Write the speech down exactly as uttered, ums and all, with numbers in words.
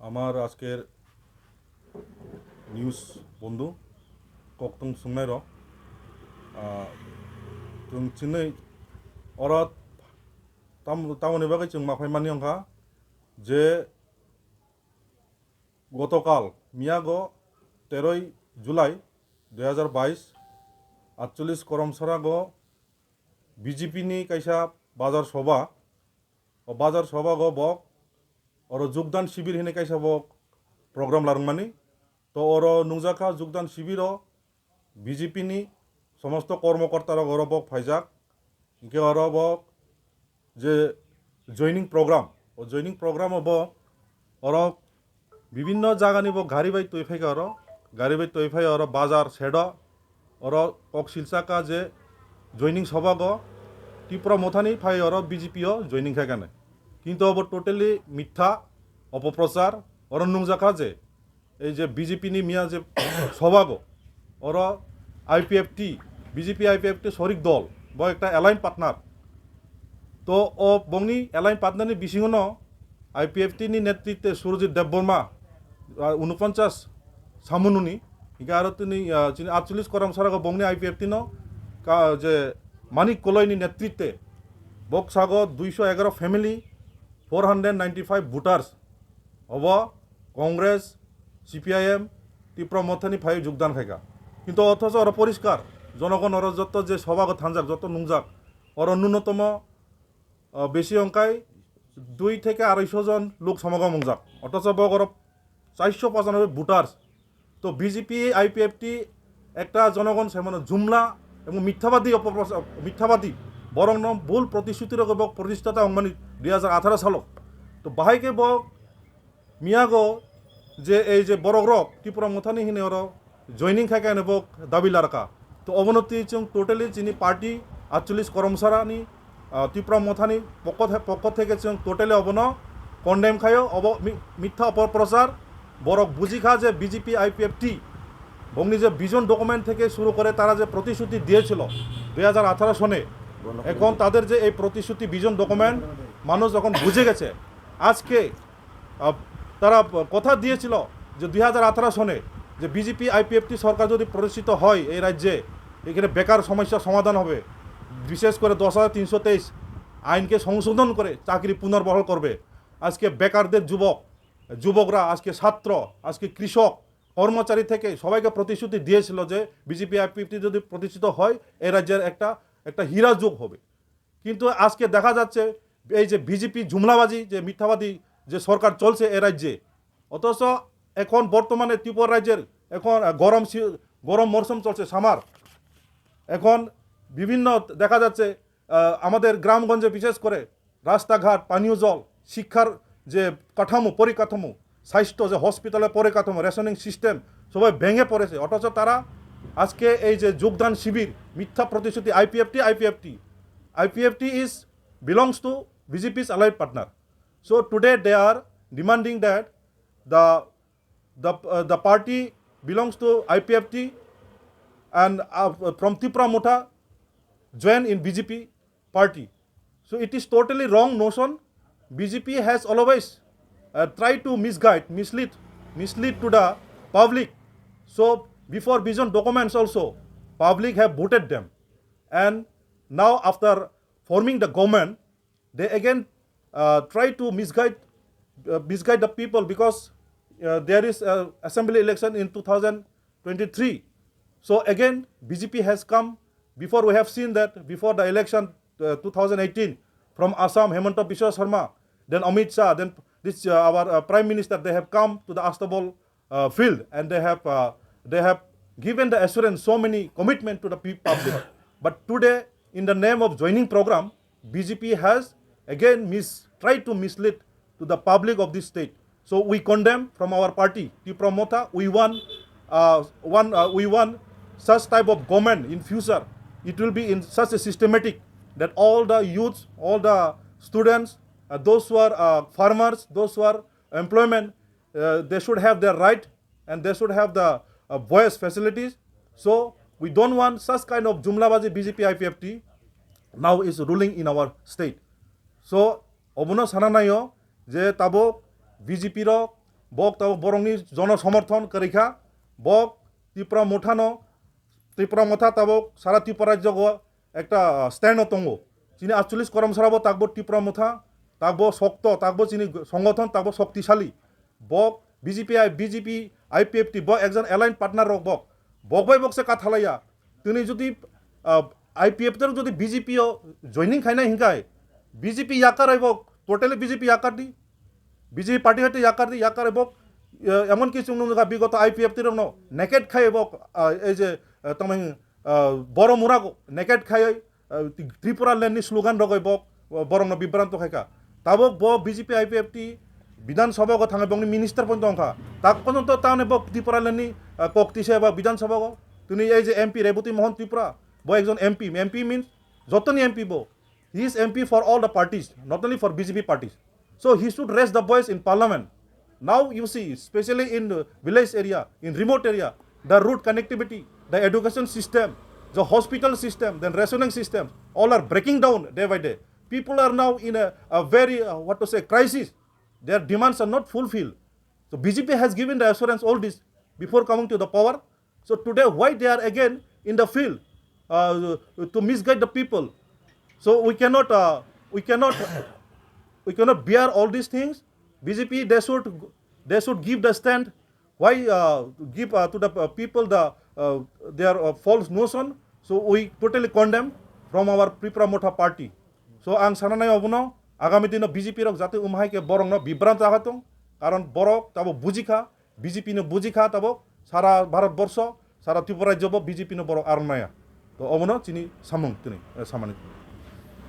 Amar asker news bondu, koktong sungnai ro. Ah, chwng chini oro tam-, tamoni bagwi chwng maphai mani wngkha je gotokal miyago teroi July dui hazar bais, atchollis Koromsarago B J P ni kaisa bazar soba, o bazar sobago bok oro jugdan shibir hinwi kaisa bok program larwngmani. To oro nungjakha jugdan shibiro B J P ni somosto kormokortarok oro bok phaijak. Hinkhe oro bok je joining program, o joining program o bok oro bibinno jagani bo gari bai twi phaikha oro, gari bai twi phai oro bazar sedo, oro kok silsaka je joining sobago Tipra Mothani phai oro B J P o joining khaikha hinwi. Kintu obo totally mitha, opoprochar, oro nungjakha je ei je B J P ni miya je sobago, oro I P F T, B J P I P F T sorik dol, bo ekta aligned partner. To o bongni aligned partner ni bisingo no I P F T ni netritwe Surajit Debbarma, ah, unoponchas samununi, hinkhe aro tini, ah, chini atchollis Koromsarago bongni I P F T no ka-, je Manik Koloi ni netritwe boksago duiso egaro family, four hundred ninety-five voters, obo Congress, C P I M, Tipra Mothani phai jogdan khaikha. Kintu othocho oro poriskar, jonogon oro joto je sobago thanjak, joto nungjak, oro nunotomo, ah, besi ongkai dui theke arai sho jon lok somogom wngjak. Othocho bok oro chairso pachanobe voters. To B J P, I P F T ekta jonogon saimano jumla ebong mithabadi, opoprosa-, mithabadi. Borokno bul protishuti rogwi bok protistata wngmani dui hazar atharo salo. To bahai khe bok miyago je ei je borok rok Tipra Mothani hinwi oro joining khai khe bok dabi larka. To obono twi chwng totally chini party atchollis Koromsarani, ah, Tipra Mothani pokko the-, pokko theke chwng totally obono condemn khaio, obo mi-, mitha opoprochar, borok bujikha je B J P I P F T bongni je vision document থেকে শুরু করে তারা যে প্রতিশ্রুতি দিয়েছিল দুই হাজার আঠারো সনে, এখন তাদের যে এই প্রতিশ্রুতি ভিশন ডকুমেন্ট মানুষ যখন বুঝে গেছে, আজকে, আহ, তারা কথা দিয়েছিল যে দুই হাজার আঠারো সনে যে বিজেপি আইপিএফটি সরকার যদি প্রতিষ্ঠিত হয় এই রাজ্যে, এখানে বেকার সমস্যা সমাধান হবে, বিশেষ করে দশ হাজার তিনশো তেইশ আইনকে সংশোধন করে চাকরি পুনর্বহাল করবে। আজকে বেকারদের যুবক, যুবকরা, আজকে ছাত্র, আজকে কৃষক, কর্মচারী থেকে সবাইকে প্রতিশ্রুতি দিয়েছিল যে বিজেপি আইপিএফটি যদি প্রতিষ্ঠিত হয় এই রাজ্যের একটা, একটা হীরা যুগ হবে। কিন্তু আজকে দেখা যাচ্ছে এই যে বিজেপি জুমলাবাজি, যে মিথ্যাবাদী যে সরকার চলছে এ রাজ্যে, অথচ এখন বর্তমানে ত্রিপুরা রাজ্যের এখন, আহ, গরম সি-, গরম মরশুম চলছে, সামার। এখন বিভিন্ন দেখা যাচ্ছে, আহ, আমাদের গ্রামগঞ্জে বিশেষ করে রাস্তাঘাট, পানীয় জল, শিক্ষার যে কাঠামো, পরিকাঠামো, স্বাস্থ্য যে হসপিটালের পরিকাঠামো, রেশনিং সিস্টেম সবাই ভেঙে পড়েছে। অথচ তারা আজকে এই যে যোগদান শিবির, মিথ্যা প্রতিশ্রুতি, IPFT, IPFT, IPFT is belongs to বিজেপি's allied partner. So today they are demanding that the, the, uh, the party belongs to I P F T and, uh, from Tipra Motha join in B J P party. So it is totally wrong notion. B J P has always, uh, tried to misguide, mislead, mislead to the public. So before vision documents also, public have voted them. And now after forming the government, they again, uh, try to misguide, uh, misguide the people because, uh, there is a assembly election in two thousand twenty-three. So again, B J P has come. Before, we have seen that before the election, uh, two thousand eighteen, from Assam, Himanta Biswa Sarma, then Amit Shah, then this, uh, our, uh, Prime Minister, they have come to the Astabal, uh, field, and they have, uh, they have given the assurance, so many commitment to the pe-, public. But today, in the name of joining program, B J P has again mis-, tried to mislead to the public of this state. So we condemn from our party, Tipra Motha. We want, uh, one, uh, we want such type of government in future. It will be in such a systematic that all the youths, all the students, uh, those who are, uh, farmers, those who are employment, uh, they should have their right and they should have the, uh, voice facilities. So we don't want such kind of jumlabaji B J P I P F T now is ruling in our state. So obono sana naio je tabok B J P rok Bok tabok borokni jono somorthon kwrwi kha. Bok Tipra Mothano, Tipra Motha tabok sara Tipra rajyogo ekta, ah, stand o tongo. Chini atchollish koromsarabo takbo Tipra Motha, takbo sokto, takbo chini songothon, takbo shoktisali. Bok B J P, I-, B J P, I P F T, bok ekjon aligned partner rok bok. Bok bai bok se kathalaiya. Tini jodi, ah, I P F T rok jodi B J P o joining khainai hinkhai, B J P yakar bai bok, totally B J P yakar di. B J P party hate yakar di, yakar bai bok, eh, emon ki chwng nukha bigoto I P F T rokno naked khai bok, ah, ei je, eh, tamni, ah, Boro Murag naked khai, ah, Tripura land ni slogan rogoi bok, borokno bibranto khaikha. Tabok bo B J P I P F T Bidhan Sabha go thangwi bokni minister pon tongkha. Tak pon to tane bo Tripura land ni, ah, kok tise ba Bidhan Sabha go. Tini ei je M P Rebati Mohan Tripura, bo ekjon M P. M P means jotoni M P bo. He is M P for all the parties, not only for B J P parties. So he should raise the voice in parliament. Now you see, especially in the village area, in remote area, the road connectivity, the education system, the hospital system, then rationing system, all are breaking down day by day. People are now in a, a very, uh, what to say, crisis. Their demands are not fulfilled. So B J P has given the assurance all this before coming to the power. So today, why they are again in the field, uh, to misguide the people? So we cannot, uh, we cannot, we cannot bear all these things. B J P, they should, they should give the stand. Why, uh, give, uh, to the, uh, people the, uh, their, uh, false notion? So we totally condemn from our Tipra Motha party. So ang sananai obono, agami dino B J P rok jate umhai khe borokno bibranto ahatung, karon borok tabo bujikha, B J P no bujikha tabok, sara Bharat borsho, sara Tripura rajyo bo B J P no borok aronaya. To obono chini samung tini, eh, samani.